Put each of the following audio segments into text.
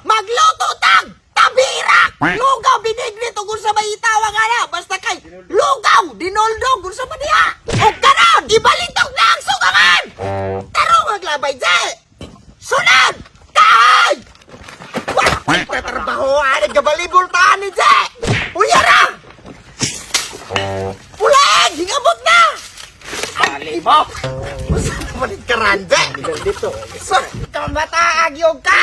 Magluto tag tabirak. Lugaw binigrit ug unsa may itawag ana, basta kay lugaw dinoldog unsa man diha. Ug karon ibalitok na ang sugangan. Tarong maglabay je. Sunod kahoy. Wa tatrabaho ani gabalibol ta ani je. Uya ra. Pulag, hingabot na. Bali mo. Unsa man karan je? Dito. Sa kamata agyog ka!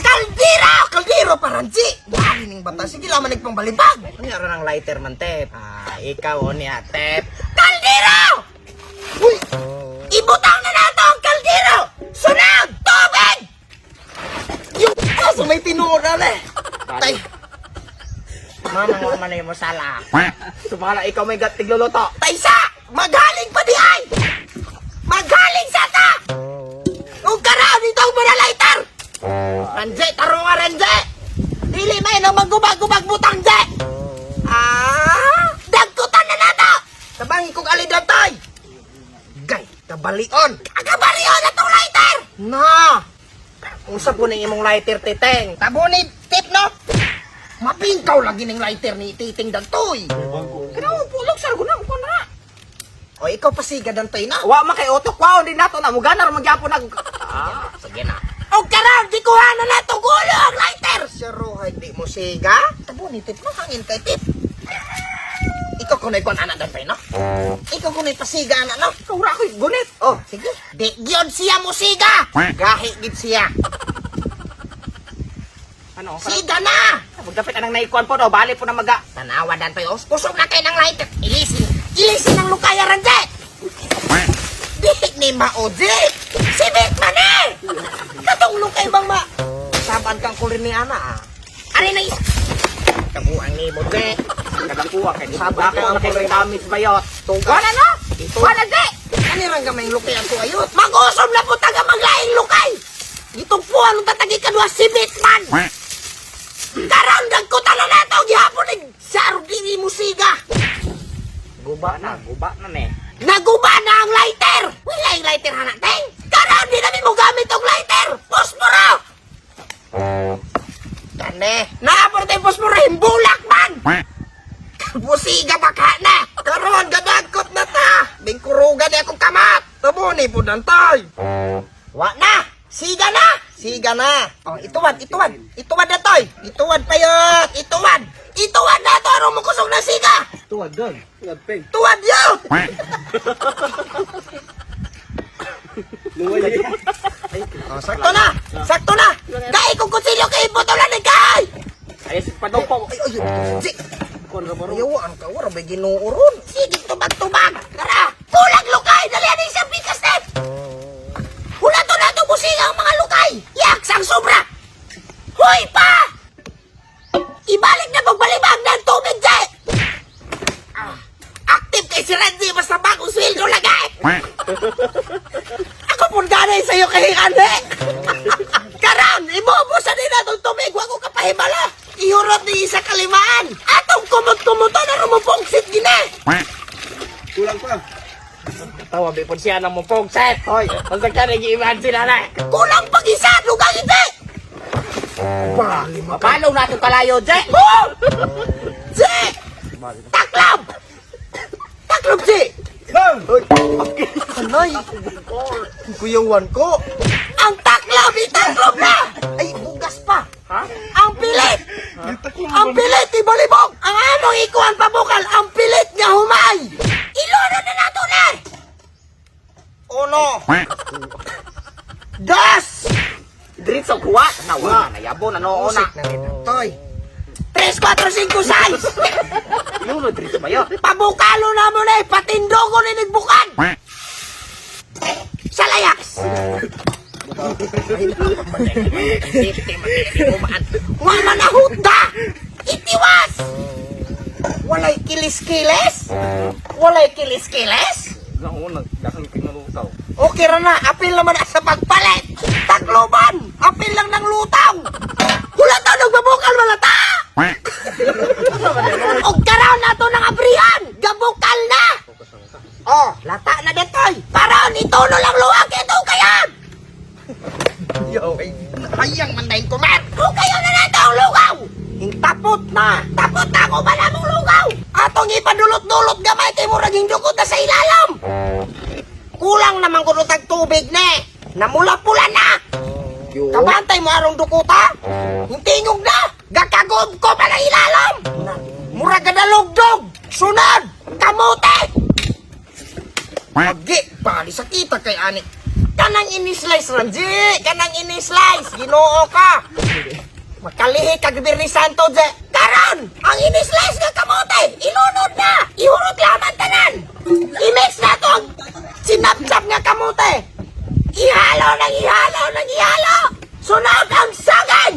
Kaldero! Kaldero paranji! Bali ning bata, sige laman nagpangbalibag! Ano ron ang lighter man, Tep? Ah, ikaw o niya, Tep. Kaldero! Uy! Ibutang na nato ang kaldero! Sunod! Tubig! Yung kaso may tinuod na eh! Tay! Mama, mo man mo sala. Sumala, ikaw may gat tigluluto. Taysa! Maghaling pa di ay! Maghaling sa ta! Ug karon itong mga lighter! Ranje, tarong nga Ranje! Dili may nang maggubag-gubag butang je! Ah! Dagkutan na nato! Tabangi kong alidran toy! Gay, kabalion! Kabalion na tong lighter! Na! Unsa po ning imong lighter, Titeng? Tabo ni tip no? Mapingkaw lagi ning lighter ni Titing Dantoy! Kinaw, pulog sa guna ko na. O ikaw pasiga Dantoy na! Wa man kay utok wa di nato na mugana ra magyapon nag. Ah, sige na. O karon di kuha na nato gulo ang lighter! Sir Rohay, di mo siga? Tabo ni tip no, hangin kay tip. Ikaw kunay kuan anak Dantoy no? Ikaw kunay pasiga anak no? Ikaw ra ko'y gunit. Oh, sige. Di gyud siya mo siga. Gahi gid siya. Ano? Siga na. Magdapit anang naikuan po no, bali po na maga. Tanawa Dantoy, os kusog na kay ng lighter. Ilisin. Ilisin ang lukaya ranje. Di ni maoji. Sibit man eh. Katong lukay bang ma. Saban kang kulin ni ana ah. Ari na isa. Kabuang nimo de. Kadangkuha kay Saban Ako kang na kay kulin. damage bayot. Tungka. Wala na. Wala de. Ani rang gamay lukay ako ayot. Mag-usom na po taga maglaing lukay. Gitugpuan ang tatagi kadwa sibit man. Karon dagkutan na nato gihapon ni sa dili mo siga. Guba na ne. Naguba na ang lighter. Wala yung lighter hana teng. Karon di namin mo gamit og lighter. Posporo. Kane, naapor tayo posporo himbulak man. Busiga baka na. Karon gadagkot na ta. Bingkurugan ni akong kamat. Tabo ni pudantay. Wa na. Siga na. Siga na. Oh, ituwad, ituwad. Ituwad na toy. Ituwad payot. Ituwad. Ituwad na to aron mo kusog na siga. Tuwad gag. Tuwad peng. Tuwad yo. Oh, sakto na. Sakto na. Kay kung kutsilyo kay butolan ni kay. Ay pa daw po. Ay ay. Si. Kon ra baro. Ayaw, ang kawara may ginooron. Sige, tubag-tubag. Tara, kulang lukay. Dali ani sa bigas net. Wala to na ito busiga ang mga lukay. Yak, sang sobra. Hoy pa! Ibalik na pagbalibag ng tubig, Jay! Ah, active kay si Renzi, basta bagong sweldo lagay. Ako po ganay sa'yo kay Ane. Karon, ibubusan din na itong tubig, wag ko kapahibala. Iurot ni isa kalimaan. Atong kumot-kumuto na rumupungsit gina. Kulang pa. Tawa bi pud siya nang mupog set. Hoy, basta ka nag-imagine na na. Kulang pag isa, lugang hindi. Bali Mapalaw na itong kalayo, Je. Oh! Je! Taklob! Taklob, Je! Anay! Kuyawan ko! Ang taklob! Itaklob na! Ay, bugas pa! Ha? Ang pilit! Ang pilit, ibalibog! Ang among ikuan pabukal, ang pilit nga humay! Iluno na nato na! Uno! Dos! Diretso kuha. Nawa, nayabo na noo na. Usik na nito, Toy. 3, 4, 5, 6! Iluno diretso bayot. Pabukalo na mo na eh! Patindogo ni nagbukan! Sa layas! Wa man nahutda! Itiwas! Walay kilis-kilis? Walay kilis-kilis? Nauna, dakang pinalutaw. Okay ra na, apil naman na sa pagpalit! Tagloban! Apil lang ng lutaw! Wala taw nagbabukal wala ta! Og karon na to ng abrihan! Gabukal na! Oh, lata na detoy! Karon ituno lang luwag ito kayan! Yo, ay, hayang man dahil kumar! Okay. na. Tapos na ako ba namong lugaw? Atong ipadulot-dulot gamay kay murag hindukot na sa ilalom. Kulang naman kuno tag tubig ne. Namula-pula na. Kabantay mo arong dukuta. Hintingog na. Gakagob ko pa ng ilalom. Murag gadalugdog. Sunod, kamote. Agi, bali sa kita kay ani. Kanang ini-slice, Ranji. Kanang ini-slice. Ginoo ka. Makalihi kag Biyernes Santo, Je. Karon, ang ini-slice nga kamote, ilunod na. Ihurot laman tanan. I-mix na to ang sinapsap nga kamote. Ihalo nang ihalo nang ihalo. Sunod ang saging.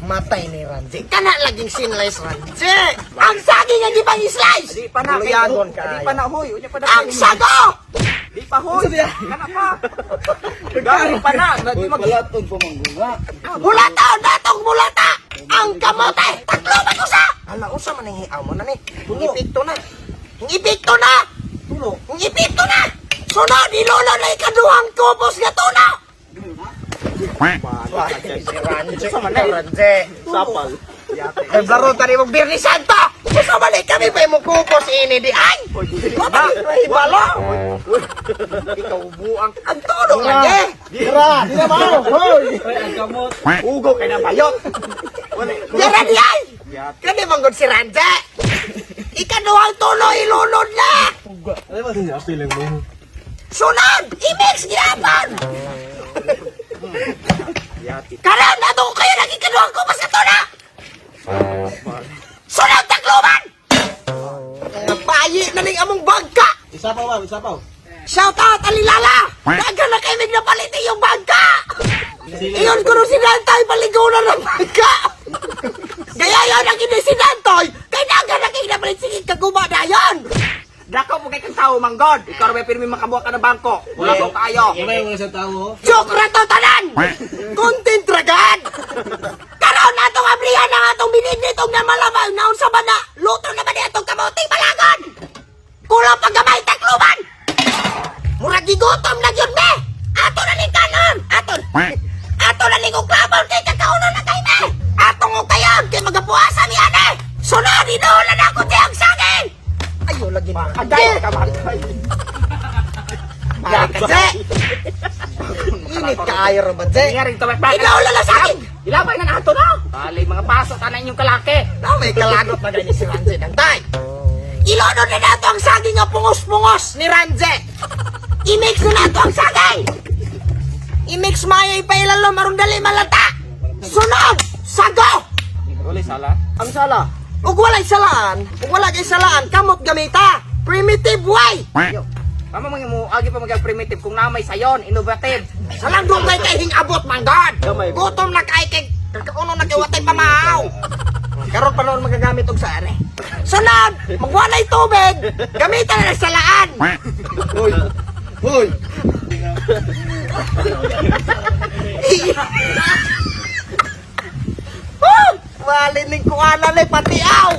Matay ni Ranji. Kana laging sinlice, Ranji. Ang saging ang ibang slice. Di pa na. Luyagon Di kaayo. pa na hoy. Unya pa na. Ang sago! Di pa hoy. Kana pa. Gani pa na. Di mag Palaton pa manggunga. Mulata o datong mulata! Ang kamote! Tatlo ba ko sa? Ala, usa man ang hiaw mo na ni. Ang epekto na. Ang epekto na! Ang epekto na! Sunod, ilolo na ikaduhang kubos nga tuna! Si Ranji, Ranji. Sapal. Ay, blaro tani mong Biyernes Santo! Usa man eh, kami pa imong kupos ini di ay! Wa man hibalo! Ikaw buang. Ang tulo lagi! Dira, di na mao. Hoy. Ugo kay na bayot. Dira di ay! Kani manggod si Ranji! Ikaduhang tulo, ilunod na! Ano ba siya feeling mo? Sunod! I-mix gihapon! Karon ato ko kayo lagi kaduhang kubos na tuna! Sunod Tacloban! Nabayi na ning among bangka! Isa pa ba? Isa pa. Shout out Alilala! Dagan na kay mig napalit yung bangka! Iyon ko nung si Dantoy, paligunan ng bangka! Gaya yun ang ini si Dantoy, kay dagan na kay napalit sige kaguba na yun! Dako mo kay kang tao manggod. Ikaw ra may pirmi makabuha ka ng bangko. Wala ko kaayo. Wala yung sa tao. Joke ra to tanan! Content ra gad! Karon atong abrihan ang atong binignit og namalabang naon sa bana, luto na ba ni atong kamoting balagon? Kulang pa gamay Tacloban! Murag gigutom na gyud me! Ato na ning kanon! Ato! Ato na ning uklabon kay kakauno na kay me! Atong ukayon kay magapuasa mi ane! Sunod inuulan ako di ang saging! Ayo lagi na. Agay ka man. Mara ka, Ze! Init kaayo ra ba, Ze? Nga rin to may Inuulan na saging! Ilabay na nato na. Bali mga paso tanan yung kalaki. Na may kalagot na ganyan si Ranze ng tay. Ilunod na nato ang saging nga pungos-pungos ni Ranze. I-mix na nato ang saging. I-mix maya ipailalom aron dali malata. Sunod, sago. Wala sala. Ang sala. Ug walay salaan, ug wala kay salaan, kamot gamita. Primitive way. Mama mga mo agi pa mag primitive kung namay sayon, innovative. Salang dugay kay hingabot man god. Gamay. Gutom na kay kay kakauno na kay watay pamahaw. Karon pa noon magagamit og saan eh. Sunod, magwalay tubig, gamitan na ng salaan. Hoy. Hoy. Oh! Wali ning kuana ni pati aw.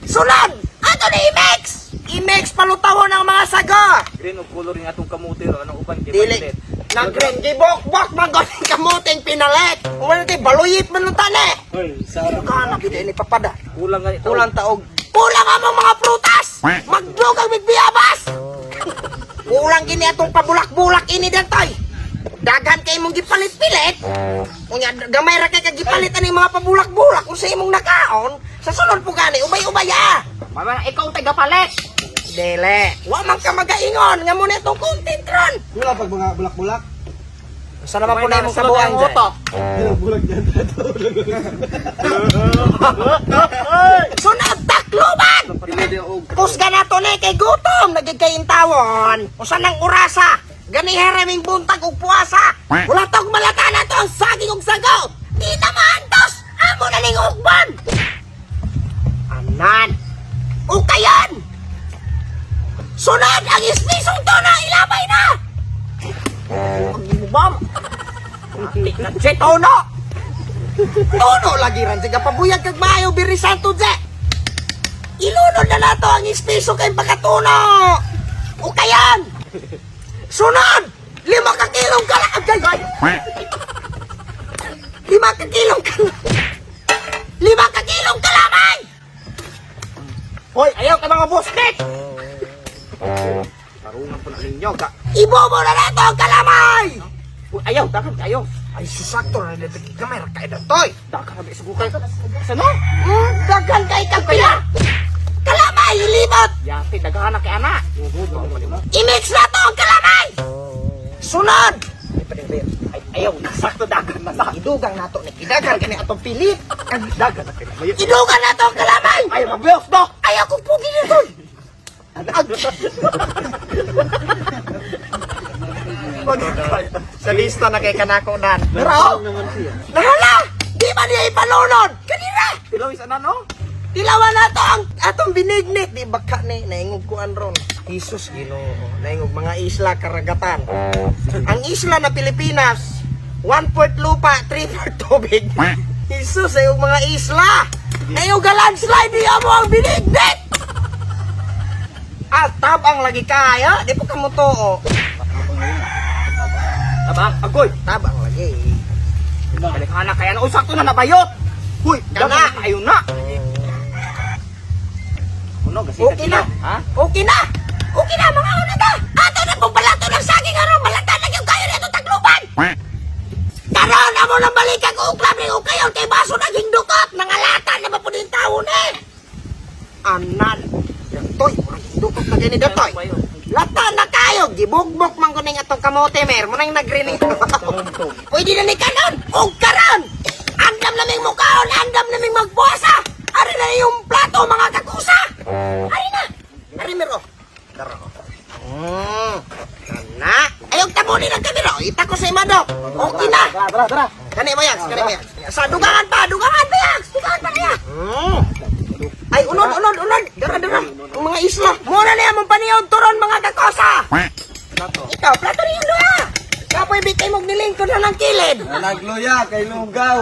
Sunod, ato ni i-mix. I-mix palutawon ang mga sago. Green og color yung atong kamote ro anong uban kay Dili. violet. Nang green gibok-bok man gud kamuting pinalit. Wala kay baluyit man unta ni. Hoy, sara. Kana gid ini papada. Kulang gani to. Kulang taog. Kulang among mga prutas. Magdug ang bigbiyabas. Kulang gini atong pabulak-bulak ini dantoy. Daghan kay imong gipalit-pilit. Unya gamay ra kay kag gipalit ani mga pabulak-bulak unsa imong nakaon sa sulod po gani ubay-ubay ah. Mama ikaw ang tagapalit. Dili. Wa man ka magaingon nga mo na itong content ron. Wala pag mga bulak-bulak. Sa naman po na imong Sulod kabuang ang utok. Bulak yan. Sunod Tacloban! Pili og Kusga na to ni kay gutom nagig kay intawon. Usa nang orasa. Gani hereming buntag ug puasa. Wala tog malata na to ang saging ug sago. Di ta maantos. Amo na ning ugban. Anan. Ukayan. Sunod ang ispisong tuna ilabay na. Bam. Si Tono. Tono lagi ran siga pabuyag kag maayo Biri Santo Je. Ilunod na nato ang ispiso kay pagkatuno. O kayan. Sunod! 5 ka kilong kalakagay! 5 ka kilong kalak. 5 na ninyo ka. Ibobo na nato ang kalamay! Uy, ayaw, dagan kayo. Ay, susakto na nito gamay ra kay datoy. Dagan na sugukan. Sa no? Daghan kay kag pila. Kalamay ilibot. Yati daghan na kay ana. I-mix na to ang kalamay. Sunod. Ay, ayaw, sakto dagan na na. Idugang nato ni kidagan kani atong pilit. Dagan na kay. Idugang nato ang kalamay. Ay, mabiyos do. Ayaw kong pugi nito. Sa lista na kay kanako nan. Pero, nahala! Di ba niya ipalunod? Kanira! Tilaw isa na no? Tilawan na to ang atong binignit. Di baka ni naingog kuan ron. Jesus Ginoo, naingog mga isla karagatan. Ang isla na Pilipinas, 1/4 lupa, 3/4 tubig. Jesus, naingog mga isla. Naingog ka landslide, di mo ang binignit. Ah, tabang lagi kaya, di po kamutuo. Tabang, agoy. Tabang lagi. Balik na kaya na usakto na nabayot. Huy, Kana. dagan na kayo na. Kuno gasita Okay na. Ha? Okay na. Okay na mga una ta. Ato na pong palato ng saging aron malata na yung kayo nito Tacloban. Karon amo nang balikan ko uklam ni ukayon kay baso naging dukot nangalata na ba pud tawo ni. Anan. Datoy, murag dukot na gani datoy. Lata na kayo, gibugbok man ko ning atong kamote mer, mo nang nagrining. Pwede na ni kanon, og karon. Andam naming mukaon, andam naming magbuasa. Ari na yung plato mga kakusa. Ari na. Ari mero. Dara. Kana. Ayog tabunin ang kamero. Ita ko sa imado. Okay na. Tara, tara, tara. Kani mo yaks, kani mo yaks. Sa dugangan pa, dugangan pa yaks, dugangan pa niya. Ay, unod, unod, unod. Dara, dara. Ang mga isla. Muna na mong paniyog turon mga kakosa. Ikaw, plato niyo duha. Kapoy bitay mong nilingkod na ng kilid. Nagluya kay Lugaw.